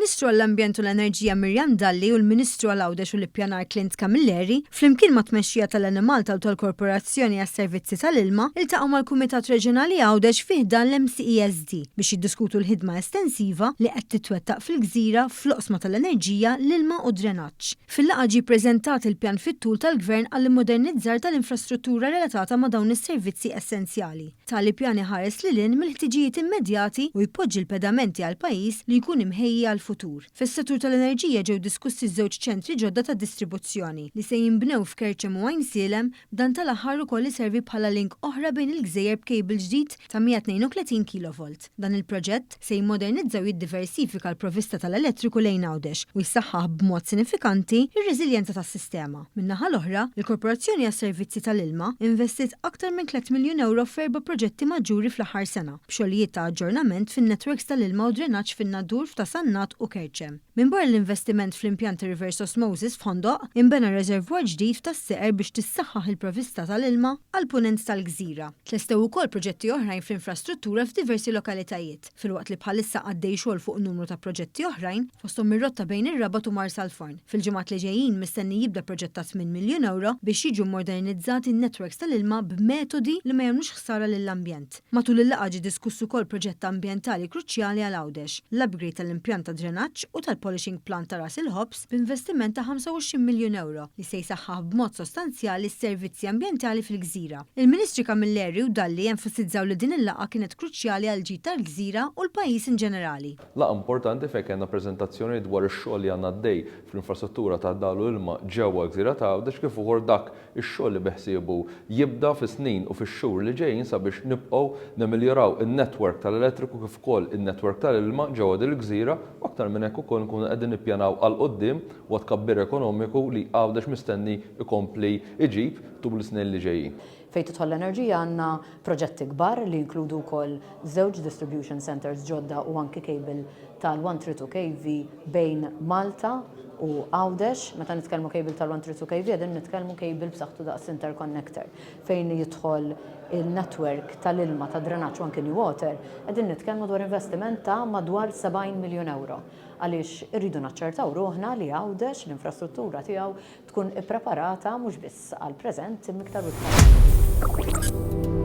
Il-Ministru għall-Ambjent u l-Enerġija Miriam Dalli u l-Ministru għal Għawdex u l-Ippjanar Clint Camilleri, flimkien mat-tmexxija tal-Enemalta u tal-Korporazzjoni għas-Servizzi tal-Ilma, iltaqgħu mal-Kumitat Reġjonali Għawdex fi ħdan l-MCESD biex jiddiskutu l-ħidma estensiva li qed titwettaq fil-gżira fl-oqsma tal-enerġija, l-ilma u d-drenaġġ. Fil-laqgħa ġie ppreżentat il-pjan fit-tul tal-Gvern għall-immodernizzar tal-infrastruttura relatata ma' dawn is-servizzi essenzjali. Tali pjan iħares lil hinn mill-ħtiġijiet immedjati u jpoġġi l-pedamenti għal pajjiż li jkun imħejji għall-futur. Fis-settur tal-enerġija ġew diskussi żewġ ċentri ġodda ta' distribuzzjoni li se jinbnew f'Kerċem u Għajnsielem b'dan tal-aħħar ukoll iservi bħala link oħra bejn il-gżejjer b'cable ġdid ta' 132 kilovolt. Dan il-proġett se jimmodernizza u jiddiversifika l-provvista tal-elettriku lejn Għawdex u jsaħħaħ b'mod sinifikanti r-reżiljenza tas-sistema. Min-naħa l-oħra, il-Korporazzjoni għas-Servizzi tal-Ilma investiet aktar minn tlett miljun ewro f'erba' proġetti maġġuri fl-aħħar sena, b'xogħlijiet ta' aġġornament fin-netwerks tal-ilma u drenaġġ fin-Nadur f'Ta' Sannat u Kerċem. Minbarra l-investiment fl-impjant ta' reverse osmosis f'Ħondoq, inbena reservoir ġdid f'Tas-Seqer biex tissaħħaħ il-provvista tal-ilma għall-Punent tal-gżira. Tlestew ukoll proġetti oħrajn fl-infrastruttura f'diversi lokalitajiet, filwaqt li bħalissa għaddej xogħol fuq numru ta' proġetti oħrajn, fosthom ir-rotta bejn ir-Rabat u Marsalforn. Fil-ġimgħat li ġejjin mistenni jibda proġett ta' tminn miljun ewro biex jiġu mmodernizzati n-networks tal-ilma b'metodi li ma jagħmlux ħsara lill-ambjent. Matul il-laqgħa ġie diskuss ukoll proġett ambjentali kruċjali għal Għawdex, l-upgrade tal-impjant tad-drenaġġ u tal-polishing plant ta' Ras il-Ħobż b'investiment ta' 25 miljun ewro li se jsaħħaħ b'mod sostanzjali s-servizzi ambjentali fil-gżira. Il-Ministri Camilleri u Dalli enfasizzaw li din il-laqgħa kienet kruċjali għall-ġid tal-gżira u l-pajjiż inġenerali. Laqgħa importanti fejn kellna preżentazzjonijiet dwar ix-xogħol li għandna għaddej fl-infrastruttura tad-dawl u l-ilma ġewwa l-gżira ta' Għawdex kif ukoll dak ix-xogħol li beħsiebu jibda fis-snin u fix-xhur li ġejjin sabiex nibqgħu nemiljoraw in-network tal-elettriku kif ukoll in-network tal-ilma ġewwa din il-gżira u aktar minn hekk ukoll nkunu qegħdin nippjanaw għal quddiem u għat-tkabbir ekonomiku li Għawdex mistenni jkompli jġib tul is-snin li ġejjin. Fejn tidħol l-enerġija għandna proġetti kbar li jinkludu wkoll żewġ distribution centres ġodda u anki cable tal-132 kV bejn Malta u Għawdex. Meta nitkellmu cable tal-132 kV qegħdin nitkellmu cable b'saħħtu daqs interconnector. Fejn jidħol il-network tal-ilma tad-drenaġġ u anki New Water, qegħdin nitkellmu dwar investiment ta' madwar 70 miljun ewro għaliex irridu naċċertaw ruħna li Għawdex, l-infrastruttura tiegħu tkun ippreparata mhux biss għall-preżent imma iktar u iktar.